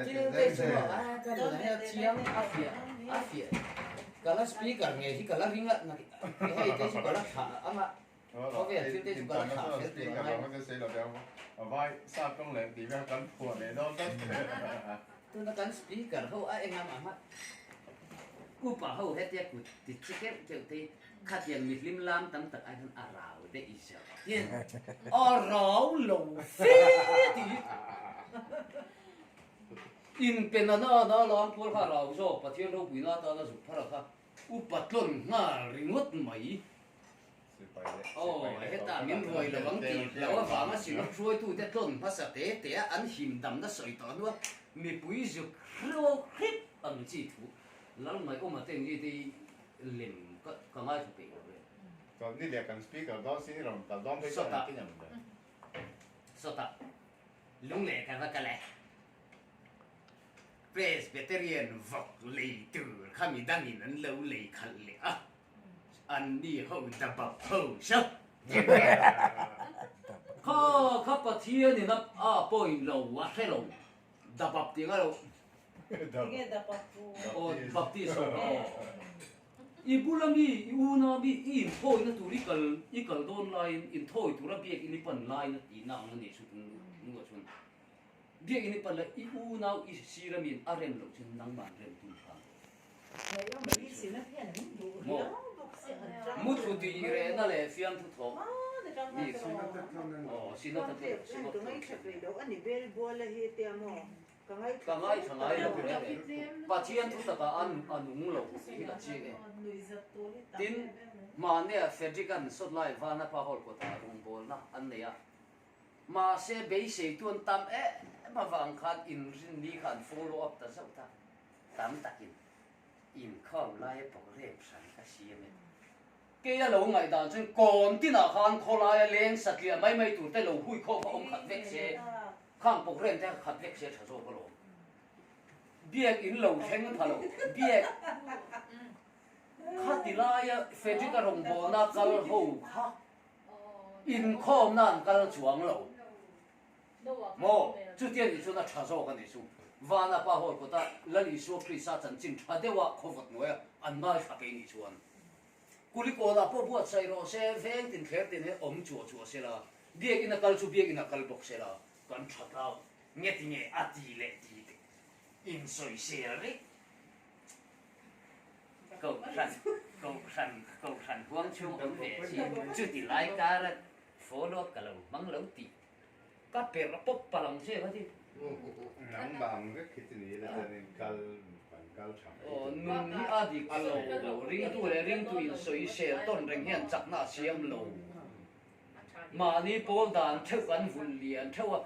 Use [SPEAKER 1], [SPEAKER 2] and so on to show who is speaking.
[SPEAKER 1] Thil te chu a ka duh hian chiang a fiah a fiah ka la speaker ngei hi ka la ring a hei te chu ka la thlah ang a khawvel thil te chu ka la thlah fel tur a ngai tuna kan speaker ho a eng ang a upa ho hetia kut ti che keuh keuh te hi Khatiang mihlim lam tam tak ai khan a rau daih zawk hian a rau lo fe tih hi inpen a na na lam kual kha a rau zawk Pathian ropuina atana zuk phar a kha upa tlawn nghal ringawt mai. Aw heta min ruai lo ang tih lo avanga Sinop hruaitute tlawn hmasa te te a an him damna sawi tawh hnua mipui zuk hreuh hrep ang chi thu Lalngaihawma te nge te hi Lem ka ka ngaithla peih lo e.
[SPEAKER 2] Chuan ni leh kan speaker dawn si ni rawn kal dawn phei chuan engtin em le.
[SPEAKER 1] Sawtah lungleh ka va kal e. Presbyterian vawk lei tur kha mi dangin an lo lei khalh leh a, an ni ho dabap ho so. Kha kha Pathian in a a point lo a hre lo dabap tih ngai lo.
[SPEAKER 3] Tinge da papu?
[SPEAKER 1] Aw Baptist aw aw. I bula mi i una mi i inthawina tur i kal i kal dawn laiin inthawi tura biakinn i pan laiin a tihna ang a nih chu nuah chuan biakinn i pan lai i unau i sira miin a rem loh chuan nangmah an rem tum hram. Maw mutthlu tih rehna leh fiamthu thawh mi aw sinawt a sinawt
[SPEAKER 3] Ka
[SPEAKER 1] Ka ngaithla ngai lo reng e. Pathian thu takah a a nung lo tih hi ka chiang e. Tin, mahnia Frederick-a'n Sawtlai Vanapa Hall kawtah rawngbawlna an nei a. Mahse, beiseitu an tam em avang khan inrinni kha an follow up ta zauh ta. Tam takin inkhawm laia program hran ka siam e. Kei a lo ngaihdan chuan kawn tinah khan khawlaia leng satliah mai mai tur te lo hui khawm kha awm khat vek se. Khang program te khat vek se tha zawk alawm. Biak in lo thleng pha lo. Biak kha ti laia Frederick-a rawngbawlna kal ho kha inkhawmna an kal chuang lo. Maw? Chutia nih chuan a tha zawk a nih chu. Vana pa hall kawta Lal Isua Krista chanchin tha deuha khawvawt hnuaia an ngaithla kei nih chuan Kulikawnah pawh buatsaih rawh se, veng tin thler tin hi awm chuah chuah se la, biakinn a kal chu biakinn a kal bawk se la, kan tha tlau nge ti nge a ti leh ti te insawisel rih. Kohhran, kohhran, kohhran huang chhung awm ve chi chuti lai kara follow up ka lo hmang lo tih ka per pawp palang che kha ti.
[SPEAKER 2] Nangmah ang vek khi chu ni ila chuanin kal kan kal tha mai
[SPEAKER 1] Aw nun hi a dik lo lo ringtu leh ringtu in sawi sel tawn reng hian chakna a siam lo. Mahni pawl dan theuh kan vulh lian theuh a.